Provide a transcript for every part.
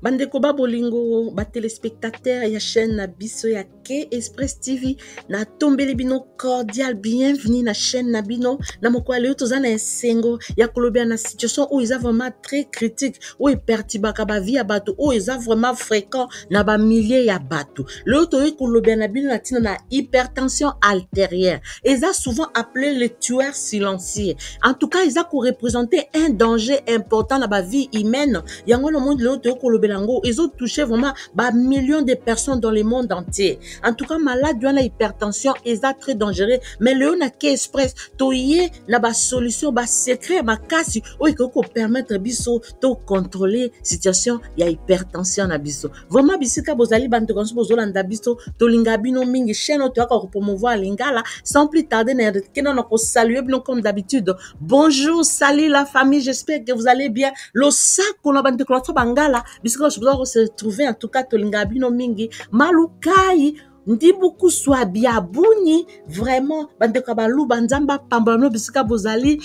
Bandeko ba bolingo, ba téléspectateurs ya chaîne na biso ya K Express TV, na tombeli bino cordial bienvenue na chaîne na bino. Na mokolo ya lelo toza na esengo ya kolobela na situation oyo eza vraiment très critique, oyo eperturbaka ba vie ya bato, oyo eza vraiment fréquent na ba milliers ya bato. Lelo toyei kolobela na bino na ntina na hypertension artérielle. Eza souvent appelé le tueur silencieux. En tout cas, eza koreprésenter un danger important na ba vie humaine. Yango na monde lelo toyei kolobela yango, ezotouche vraiment ba millions de personnes dans le monde entier. En tout cas, malade wana hypertension eza très dangereux, mais lelo na K Express toye na ba solution, ba secret ya makasi oyo ekoki kopermettre biso tocontrôler situation ya hypertension na biso. Vraiment, bisika bozali, bandeko nyonso bozolanda biso, tolinga bino mingi. Chaîne oyo toyaka kopromouvoir lingala. Sans plus tarder, na kenda na kosaluer bino comme d'habitude. Bonjour, salut la famille, j'espère que vous allez bien. Losako na bandeko na biso bangala, bisika nyonso boza kose retrouver. En tout cas, tolinga bino mingi. Malukai ndibukuswa biabuni, vraiment bandeko ya baluba, Nzambe apambola bino bisika bozali.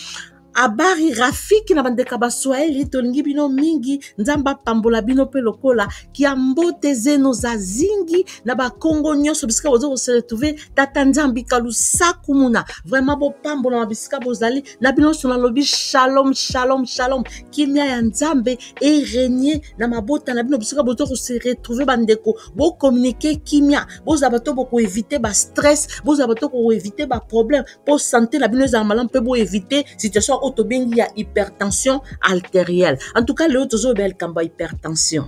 Habari rafiki na bandeko ya baswahili, tolingi bino mingi, Nzambe apambola bino mpe lokola kia mbote zeno za zingi na bakongo nyonso bisika boza kose retrouver. Tata Nzambe kalusaku muna, vraiment bopambola na bisika bozali na bino nyonso. Nalobi shalom, shalom, shalom, kimia ya Nzambe erégner na mabota na bino bisika boza kose retrouver. Bandeko, bocommuniquer kimia, bozala bato bokoéviter bastress, bozala bato koéviter baproblème mpo santé na bino ezala malamu mpe boéviter situation oyo tobengi ya hypertension artérielle. En tout cas, lelo tozolobela likambo ya hypertension.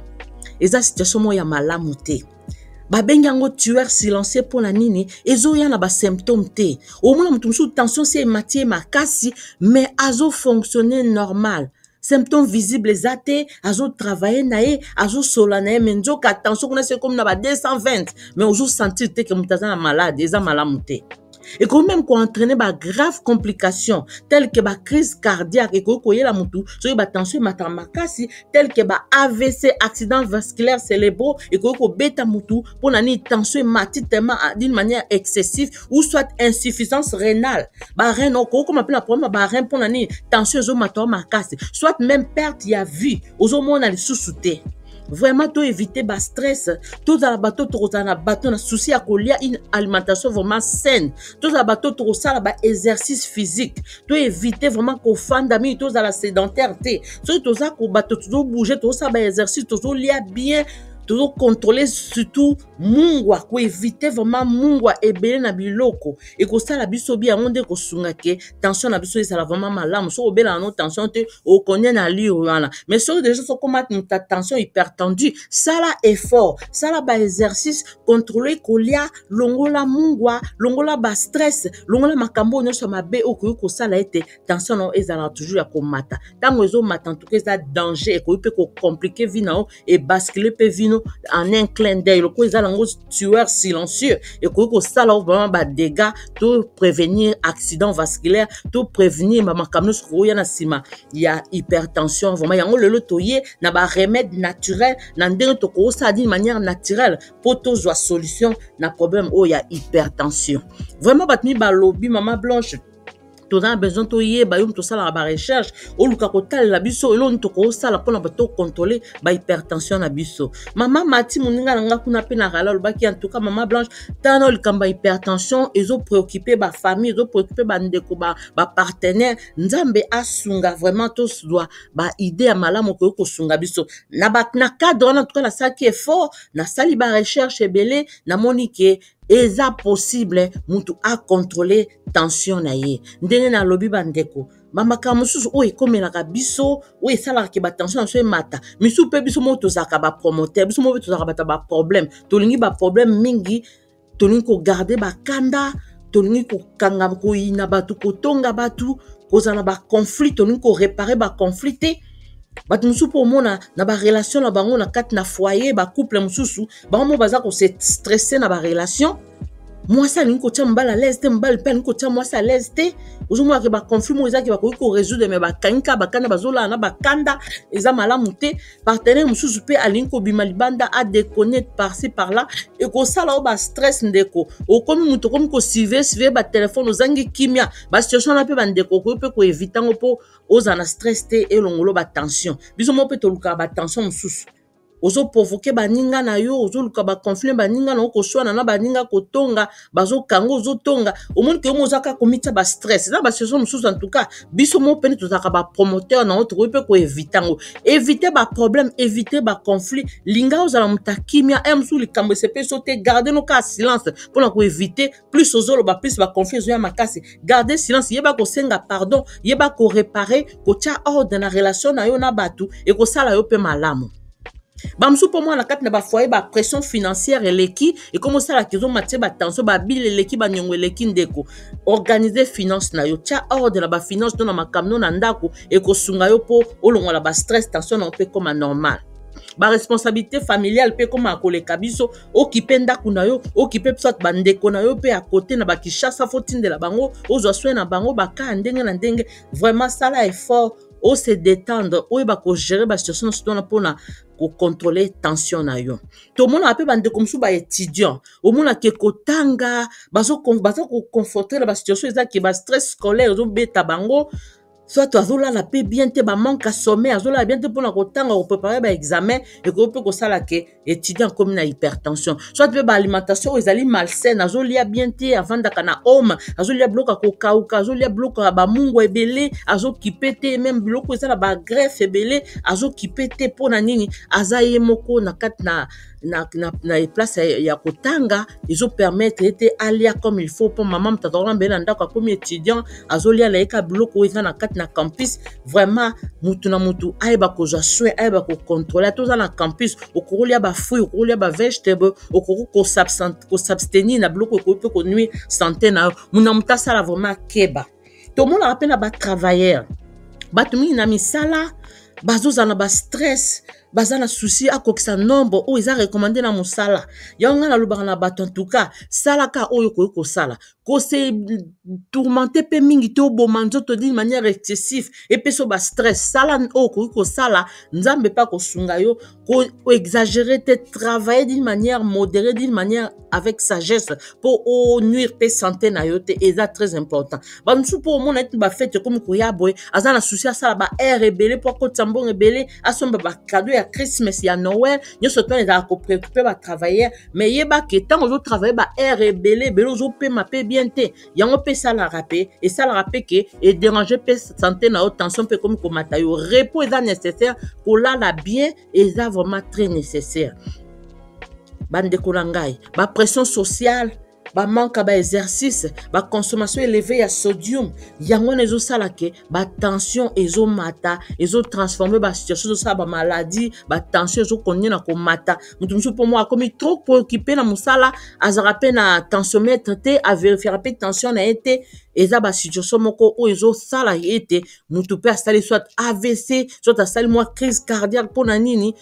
Eza situation moko ya malamu te. Babengi yango tueur silencieux. Mpona nini? Ezoya na basymptôme te. Omona moto mosusu, tension si emati ye makasi, mais azofonctionne normal, symptôme visible eza te, azotravaille na ye, azosola na ye, mais nzoka tension kuna se komi na ba 220, mais ozosentir te ke moto aza na malade. Eza malamu te. Ekoki même koentraîner bagrave complications telles que bacrise cardiaque, ekoki koyela motu soki batension emataka makasi, tel que ba AVC, accident vasculaire cérébraux, ekoki kobeta motu. Mpona nini? Tension emati tellement d'une manière excessive, ou soit insuffisance rénale, barein okokoma mpe na problème ya barein. Mpona nini? Tension ezomata makasi, soit même perte ya vue, ozomona lisusu te. Vraiment, toéviter bastress, tozala bato tokozala na bato na souci ya kolia une alimentation vraiment saine, tozala bato tokosala baexercice physique, toéviter vraiment kofanda mingi, tozala sédentaire te. Soki toza bato tozobouge, tozosala baexercice, tozolia bien, tozocontrôle surtout mungwa, koéviter vraiment mungwa ebele na biloko, ekosala biso bi yango nde ekosunga ke tension na biso ezala vraiment malamu. Soki obelaka no tension te, okonie na lire wana, mais soki déjà sokoma moto ya tension hypertendu, sala effort, sala baexercice, contrôle kolia, longola mungwa, longola bastress, longola makambo oyo nyonso ya mabe oyo okoki kosala ete tension na yo ezalaka toujours ya komata. Ntango ezomata, en tout cas eza danger, ekoki mpe kocompliquer vie na yo, ebascule mpe vie no en un clin d'œil. Lokola eza nango tueur silencieux, ekoki kosala vraiment badégâts. To prévenir accident vasculaire, to prévenir bamakambo nyonso koya na nsima ya hypertension. Vraiment, yango lelo toye na baremède naturel, na ndenge tokosala d'une manière naturelle mpo tozwa solution na problème oyo ya hypertension. Vraiment, bato mi balobi: "Mama Blanche, toza na besoin toyeba yo moto osalaka barecherche, oluka kotalela biso eloko nini tokosala mpona tocontrôle bahypertension na biso." Mama Mati, moninga na nga kuna mpe na rala, alobaki: "En tout cas, Mama Blanche, tala, likambo ya hypertension ezopréoccupe bafamille, ezopréoccupe bandeko, bapartenaire. Nzambe asunga vraiment, tozwa baidée ya malamu okoki kosunga biso na cadre wana." Tuka nasalaki effort, nasali barecherche ebele, namoni ke eza possible mutu acontrôle tension na ye. Ndenge nalobi, bandeko, bamakambo mosusu oyo ekomelaka biso, oyo esalaka ke batension na biso emata, misusu mpe biso moko tozalaka bapromoteur, biso moko mpe tozalaka bato ya baproblème. Tolingi baproblème mingi, tolingi kogarder bakanda, tolingi kokanga, koyina bato, kotonga bato, kozala na baconflit, tolingi koréparer baconflit te. Bato mosusu mpo omona na barelation na bango na kati na foyer, bacouple mosusu, bango mo baza kose stresser na barelation. Mwasi alingi kotia mobali à l'aise te, mobali mpe alingi kotia mwasi à l'aise te. Ozomona ke baconflit moko ezaki bakoki korésoudre, mais bakangi kaka bakanda, bazolala na bakanda. Eza malamu te. Partenaire mosusu mpe alingi kobima libanda, adéconner par-ci par-là, ekosala oyo bastress. Ndeko, okomi moto okomi kosurveiller surveiller batelefone, ozangi kimia. Basituation wana mpe, bandeko, okoki mpe koéviter yango mpo ozala na stress te, elongolo batension. Biso moko mpe tolukaka batension mosusu. Ozoprovoke baninga na yo, ozoluka baconflit baninga na yo, koswana na baninga, kotonga, bazokanga, ozotonga, omoni ke yo moza kaka komitia bastress. Eza basituation mosusu, en tout cas biso moko pene tozalaka bapromoteur na yango, tokoki mpe koevite yango. Évite baproblème, évite baconflit, linga ozala moto ya kimia. E mosusu likambo esepesi yo te, garde no kaka silence mpona koevite. Plus ozoloba, plus baconflit ezoya makasi. Garde silence, yeba kosenga pardon, yeba korepare, kotia ordre na relation na yo na bato, ekosala yo mpe malamu. Bamosusu mpo mwana kati na bafoyer, bapression financière eleki, ekomi osalaka, ezomatie batension, babile eleki, baniongo eleki. Ndeko, organise finance na yo, tia ordre na bafinance to na makambo no na ndako, ekosunga yo mpo olongola bastress, tension na yo mpe ekoma normal. Baresponsabilité familiale mpe ekoma koleka biso. Okipe ndako na yo, okipe soit bandeko na yo mpe ya kote na bakishasa, fo tindela bango, ozwa soin na bango, baka ndenge na ndenge. Vraiment, sala effort ose détendre, oyeba kogérer basituation nyonso wana mpona kocontrôle tension na yo. Tomonaka mpe bandeko mosusu, baétudiant, omonaka kotanga, baza koconforte na basituation eza ke bastress scolaire ezobeta bango, soit azolala mpe bien te, bamanque ya sommeil, azolala bien te mpona kotanga, koprépare baexamen, ekoki mpe kosala ke étudiant akomi na hypertension. Soit mpe baalimentation oyo ezali malsaine, azolia bien te, avandaka na home, azolia biloko ya kokauka, azolia biloko ya bamungwa ebele, azokipe te, même biloko eza na bagreffe ebele, azokipe te. Mpona nini? Aza ye moko na kati na place ya kotanga, ezopermettre ete alia comme il faut, mpo mama moto azalaka mbele na ndako, akomi étudiant, azolia na ye ka biloko oyo eza na kati na campus. Vraiment, mutu na mutu ayeba kozwa soin, ayeba kocontrôle. Ata oza na campus, okoki kolia bafruit, okoki kolia bavegetable, okoki kosabstenir na biloko ekoki mpe konuire santé na yo. Muna moto asala vraiment keba. Tomonaka mpe na batravailleur, bato mingi na misala bazozala na bastress, baza na souci akokisa nombre oyo eza recommandé na mosala. Yango ngai nalobaka na bato, en tout cas, salaka oyo okoki kosala, kose tourmente mpe mingi te, oboma nzoto d'une manière excessive, epesa yo bastress. Sala oyo okoki kosala, Nzambe mpe akosunga yo. Koexagere te, travailler d'une manière modérée, d'une manière avec sagesse, mpo onuire mpe santé na yo te, eza très important. Bamosusu mpo omona ete bafete ekomi koya boye, aza na souci asala baheure ebele mpo akotisa mbongo ebele, asomba bacadeau ya Christmas, ya Noël, nyonso twana ezalaka kopréoccupe batravailleur. Mais yeba ke ntango ozotravaille baheure ebele ebele, ozopema mpe bien te, yango mpe esalaka mpe ke edérange mpe santé na yo, tension mpe ekomi komata yo. Repos eza nécessaire, kolala bien eza vraiment très nécessaire. Bandeko na ngai, bapression sociale, bamanque ya baexercice, baconsommation élevée ya sodium, yango wana ezosala ke batension ezomata, ezotransforme basituation, ezosala bamaladie, batension ezokontinue na komata. Moto mosusu mpo moko akomi trop préoccupé na mosala, azalaka mpe na tensiomètre te, avérifiaka mpe tension na ye te. Eza basituation moko oyo ezosala ete motu mpe asali soit AVC, soit asali mwa crise cardiaque. Mpona nini?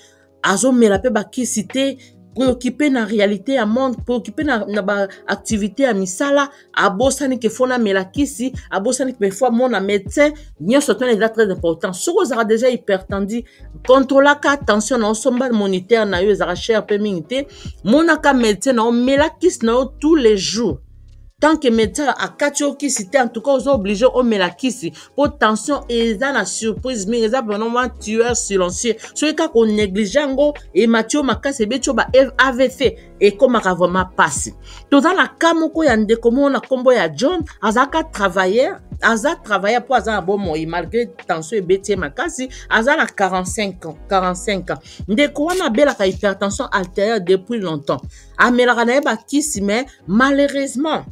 Azomela mpe bakisi te, préoccupé na réalité ya monde, préoccupé na baactivité ya misala, abosani ke fo namela kisi, abosani ke fo amona médecin. Nyonso twana eza très important. Soki ozalaka déjà hypertendu, kontrolaka tension na yo, somba moniteur na yo, ezalaka cher mpe mingi te, monaka médecin na yo, mela kisi na yo tous les jours. Tant que médecin akati yo kisi te, en tout cas oza obligé omela kisi, mpo tension eza na surprise mingi, eza vraiment mwa tueur silencieux. Soki kaka onéglige yango, emati yo makasi, ebeti yo ba AVC, ekomaka vraiment mpasi. Toza na ka moko ya ndeko moko na nkombo ya John, azalaka travailleur, aza travailleur mpo aza na bomoi malgré tension ebeti ye makasi. Aza na 45 ans, 45 ans. Ndeko wana abelaka hypertension artérielle depuis longtemps, amelaka na ye bakisi, mais malheureusement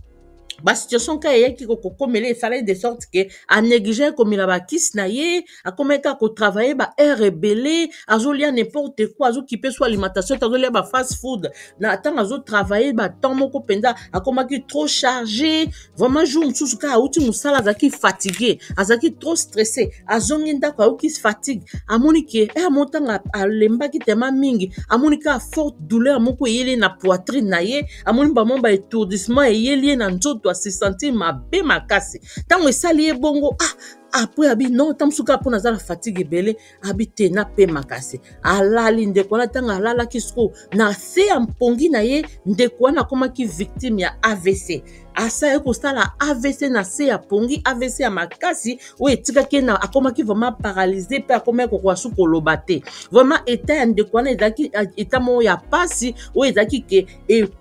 basituation ka eyaki kokomela, esalaki de sorte ke anéglige komela bakisi na ye. Akomaki kaka kotravaille baheure ebele, azolia n'importe quoi, azokipe so alimentation te, azolia bafast food na ntango azotravaille batemps moko mpenza, akomaki trop chargé vraiment. Jour mosusu kaka auti mosala, azalaki fatigue, azalaki trop stressé, azongi ndako, ayoki fatigue, amoni ke mo ntango alembaki tema mingi, amoni kaka forte douleur moko eyeli na poitrine na ye, amoni bamo baétourdissement eyeli ye na nzoto, ase sentir mabe makasi. Ntango esali ye bongo, ah, Après abi non, ta mosusu kaka mpo naza na fatigue ebele, abi te, napema. Kasi alali ndeko wana. Ntango alalaki sikoyo na se ya mpongi na ye, ndeko wana akomaki victime ya AVC. Asali kosala AVC na se ya pongi, AVC ya makasi oyo etikaki ye na akomaki vraiment paralysé, mpe akomaki kokoka su koloba te. Vraiment, état ya ndeko wana ezalaki état moko ya pasi oyo ezalaki ke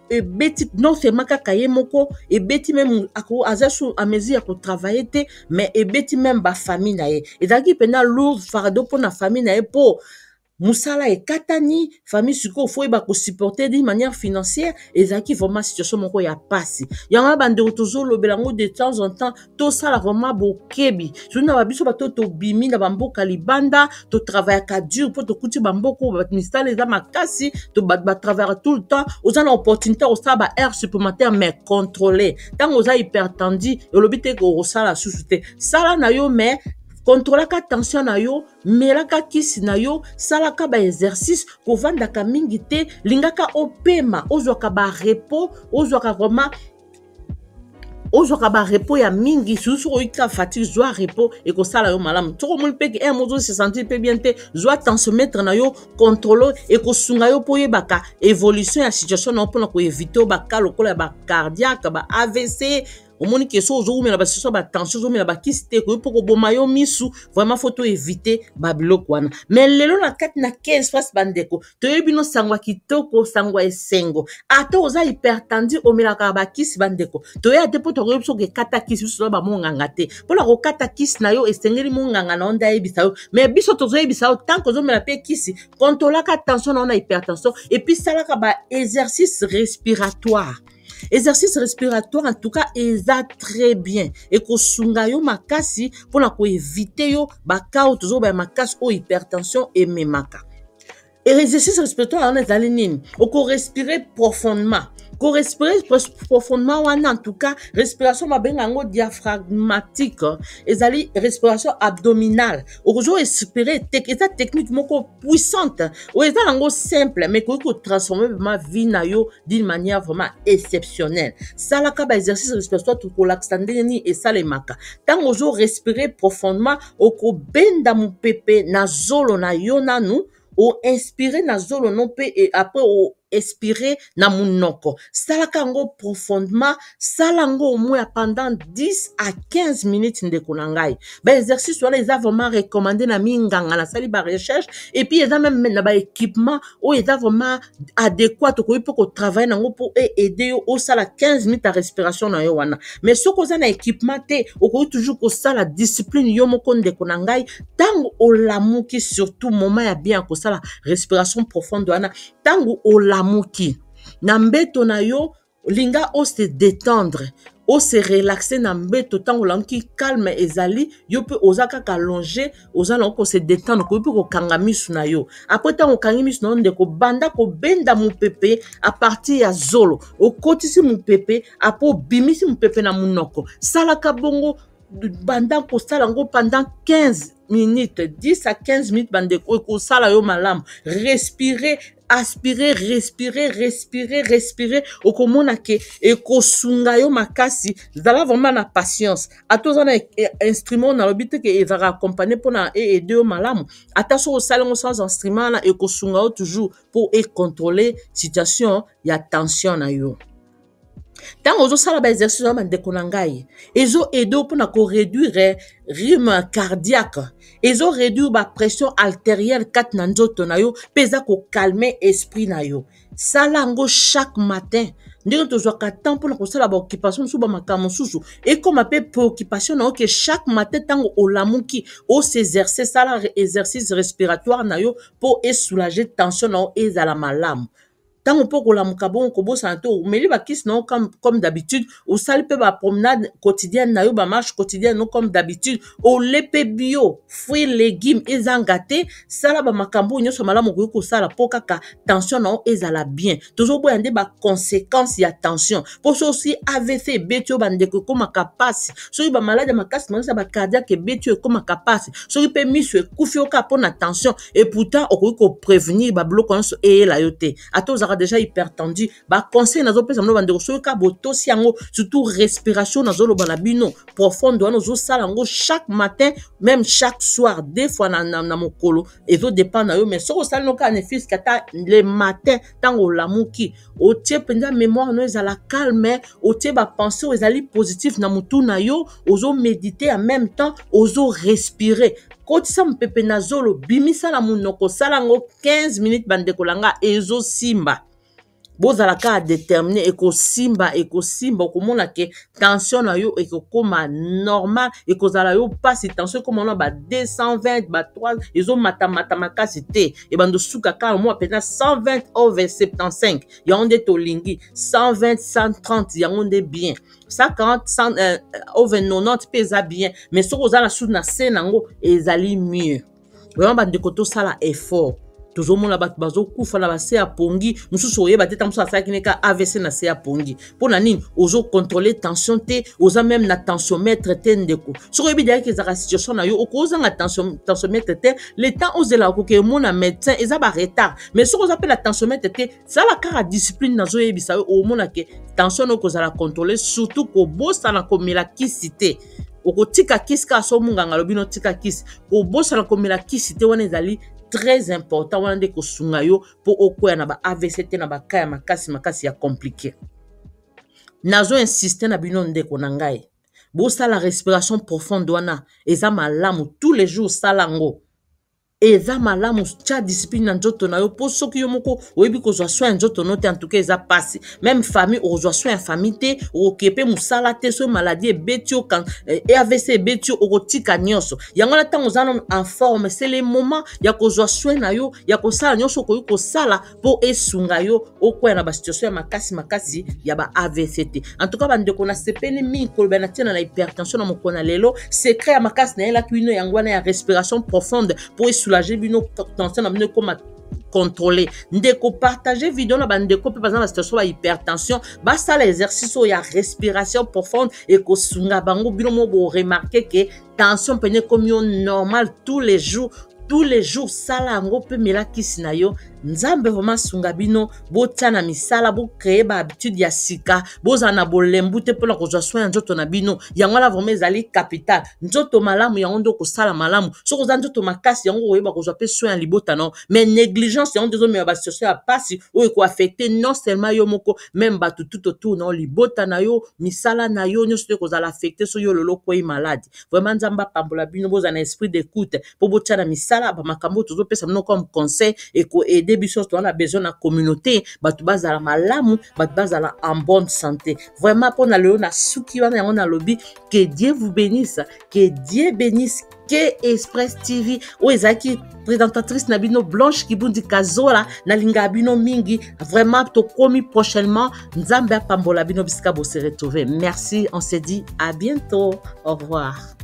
ebeti non seulement kaka ye moko, ebeti même aza su à mesure ya kotravailler te, mais ebeti même bafamille na ye. Ezalaki mpenza lourd fardeau mpona famille na ye, mpo mosala ekatani, famille sikoyo faut oyeba kosupporter d'une manière financière. Ezalaki vraiment situation moko ya pasi. Yango wana, bandeko, tozolobela yango de temps en temps, tosala vraiment bokebi, surtout na babiso bato tobimi na bamboka libanda, totravaillaka dur mpo tokuti bamboka oyo misala eza makasi, batravaillaka tout le temps. Oza na opportunité kosala ba heure supplémentaire, mais contrôlé. Ntango oza hypertendu, elobi te okosala susu te. Sala na yo, mais kontrolaka tension na yo, melaka kisi na yo, salaka baexercice, kovandaka mingi te, lingaka opema, ozwaka barepos, ozwaka vraiment, ozwaka barepos ya mingi. Surtout soki oyika fatigue, zwa repos, ekosala yo malamu. Soki omoni mpe ke mozo se sentir mpe bien te, zwa tensiomètre na yo, contrôle, ekosunga yo mpo oyebaka évolution ya situation na yo, mpona koéviter oyo baka lokola ya bacardiaque, ba AVC. Omoni ke so ozowumela basituation ya batension, ozomela bakisi te, ekoki mpo koboma yo misu. Vraiment, faut toéviter babiloko wana. Mais lelo na kati na 15 place, bandeko, toyebi bino sango ya kitoko, sango ya esengo. Ata oza hypertendu, omelaka bakisi, bandeko, toyeya te mpo tokoyebi biso kokata kisi. Biso toza bamonganga te. Mpona kokata kisi na yo, esengeli monganga na yo nde ayebisa yo. Mais biso tozoyebisa yo, tant ozomela mpe kisi, kontrolaka tension na yo na hypertension, et puis salaka baexercice respiratoire. Exercice respiratoire, en tout cas, eza très bien, ekosunga yo makasi mpona koéviter yo baka oyo tozoba ya makasi oyo hypertension ememaka. Exercice respiratoire wana ezali nini? Okorespirer profondément. Korespirer profondément wana, en tout cas, respiration babenga yango diaphragmatique, ezali respiration abdominale. Okozwa respirer, eza technique moko puissante oyo eza yango simple, mais ekoki kotransformer vraiment vie na yo d'une manière vraiment exceptionnelle. Salaka baexercice respiratoire, tokolakisa ndenge nini esalemaka. Ntango ozorespirer profondément, okobenda mopepe na zolo na yo nanu, oinspire na zolo no mpe après oexpire na monoko. Salaka yango profondément, sala yango au moins pendant 10 à 15 minutes. Ndeko na ngai, baexercice wana eza vraiment recommandé na minganga. Nasali barecherche, et puis eza même na baéquipement oyo eza vraiment adéquat, okoki mpo kotravailler nango mpo eaider yo osala 15 minutes ya respiration na yo wana. Mais soki oza na équipement te, okoki toujours kosala discipline yo moko. Ndeko na ngai, ntango olamuki, surtout moment ya bien ya kosala respiration profonde wana, ntango olamuki na mbeto na yo, linga ose détendre, ose relaxer na mbeto. Ntango olamuki, calme ezali, yo mpe oza kaka allongé, oza nango kose détendre, koyi mpe kokanga misu na yo. Après, ntango okangi misu na yo, ndeko, banda kobenda mopepe à partir ya zolo. Okotisi mopepe, après obimisi mopepe na monoko. Salaka bongo, banda kosala yango pendant 15 minutes, 10 à 15 minutes. Bandeko, ekosala yo malamu. Respirer, aspirer, respirer, respirer, respirer, okomona ke ekosunga yo makasi. Zala vraiment na patience. Ata oza na instrument, nalobi te ke ezalaka accompagné mpona eaider yo malamu. Ata soki osali yango sans instrument wana, ekosunga yo toujours mpo econtrôler situation ya tension na yo. Ntango ozosala baexercice wana, bandeko na ngai, ezoaider mpona koréduire rythme cardiaque, ezoréduire bapression artérielle kati na nzoto na yo, mpe eza kocalmer esprit na yo. Sala yango chaque matin. Ndenge tozwaka temps mpona kosala baoccupation mosusu, bamakambo mosusu, ekóma mpe préoccupation na yo ke chaque matin ntango olamuki, os'exercer, sala exercice respiratoire na yo mpo esoulager tension na yo, ezala malamu. Ntango mpo kolamuka bongo, kobosana te, omeli bakisi na yo comme d'habitude, osali mpe bapromenade quotidienne na yo, bamarche quotidienne no comme d'habitude, ole mpe bio, fruit, légume ezanga te. Sala bamakambo oyo nyonso malamu okoki kosala mpo kaka tension na yo ezala bien. Tozoboya nde baconséquence ya tension, mpo soki AVC ebeti oyo, bandeko, ekomaka mpasi. Soki bamaladi ya makasi makasi ya bacardiaque ebeti oyo, ekomaka mpasi. Soki mpe miso ekufi yo kaka mpo na tension, et pourtant okoki koprévenir babiloko nyonso eyela yo te. Ata ozalaka ozalaka déjà hypertendu, baconseil nazopesa bino bandeko, soki kaka botosi yango, surtout respiration nazoloba na bino profonde wana, ozosala yango chaque matin, même chaque soir, deux fois na mokolo, ezodépend na yo. Mais soki osali no kaka ne fût-ce que ata le matin, ntango olamuki, otie mpenza mémoire no ezala calme, otie bapensée oyo ezali positif na motu na yo, ozomédite, en même temps ozorespire, kotisa mopepe na zolo, bimisa na monoko, osala yango 15 minutes, bandeko na nga, ezosimba. Bozala kaka déterminé, ekosimba, ekosimba. Okomona ke tension na yo ekokóma normal, ekozala yo mpasi tension ekóma na ba 220, ba 3, ezomatamata makasi te, ebanda osuka kaka mwa mpenza 120 over 75. Yango nde tolingi, 120, 130, yango nde bien. 140 100, over 90 mpe eza bien, mais soki oza na susu na se nango, ezali mieux. Vraiment bandeko, tosala effort. Tozomona bato bazokufa na base ya pongi. Mosusu oyeba te, ta mosusu asalaki ne ka AVC na se ya pongi. Mpo na nini? Ozocontrôle tension te, oza même na tensiomètre te. Ndeko, soki oyebi deyaki ezalaka situation na yo, okozanga tensiomètre te, le temps ozelaka koke emona médecin, eza baretard. Mais soki oza mpe na tensiomètre te, sala kaka discipline nazoyebisa yo, omona ke tension na okozala contrôle. Surtout kobosana komela kisi te. Okotika kisi kaka so monganga alobi notika kisi. Kobosana komela kisi te, wana ezali très important. Wana nde kosunga yo mpo okwea na ba AVC te, na baka ya makasi makasi ya compliqué. Nazo insiste na bino, ndeko na ngai, bosala respiration profonde wana, eza malamu. Tous les jours sala yango, eza malamu. Tia discipline na nzoto na yo, mpo soki yo moko oyebi kozwa soin ya nzoto no te, en tout cas eza mpasi. Même famille, okozwa soin ya famille te, okoke mpe mosala te. Soki maladie ebeti yo, AVC ebeti yo, okotika nyonso. Yango wana, ntango oza nano en forme, c'est le moment ya kozwa soin na yo, ya kosala nyonso okoki kosala mpo esunga yo okwea na basituation ya makasi makasi ya ba AVC te. En tout cas bandeko, nasepeli mingi koloba na ntina na hypertension na mokolo na lelo. Secret ya makasi nayelaki bino yango wana ya respiration profonde, mpo esoulage bino, tension na bino ekóma contrôlé. Ndeko, partage video na bandeko mpe baza na situation ya hypertension, basala exercice oyo ya respiration profonde, ekosunga bango. Bino mo boremarquer ke tension pene ekomi yo normal. Tous les jours, tous les jours, sala yango mpe mela kisi na yo. Nzambe vraiment asunga bino, botia na misala, bocréer bahabitude ya sika, bozala na bolembu te mpona kozwa soin ya nzoto na bino. Yango wana vraiment ezali capital. Nzoto malamu, yango nde okosala malamu. Soki oza nzoto makasi, yango koyeba kozwa mpe soin ya libota na yo. Mais négligence, yango nde ezomema basituation ya pasi oyo ekoaffecte non seulement yo moko, même bato tout autour na yo, libota na yo, misala na yo nyonso te kozala affecté soki yo lelo okwei malade. Vraiment Nzambe apambola bino, bozala na esprit d'écoute mpo botia na misala bamakambo oyo tozopesa bino comme conseil. Ekoaider biso. Toza na besoin na communauté bato bazala malamu, bato bazala en bonne santé. Vraiment mpona lelo na suki wana, yango nalobi que Dieu vous bénisse, que Dieu bénisse Ke Express TV. Oyo ezalaki présentatrice na bino, Blanche Kibundi Kazola. Nalingaka bino mingi vraiment. Tokomi prochainement. Nzambe apambola bino bisika bose retrouver. Merci, on se dit à bientôt, au revoir.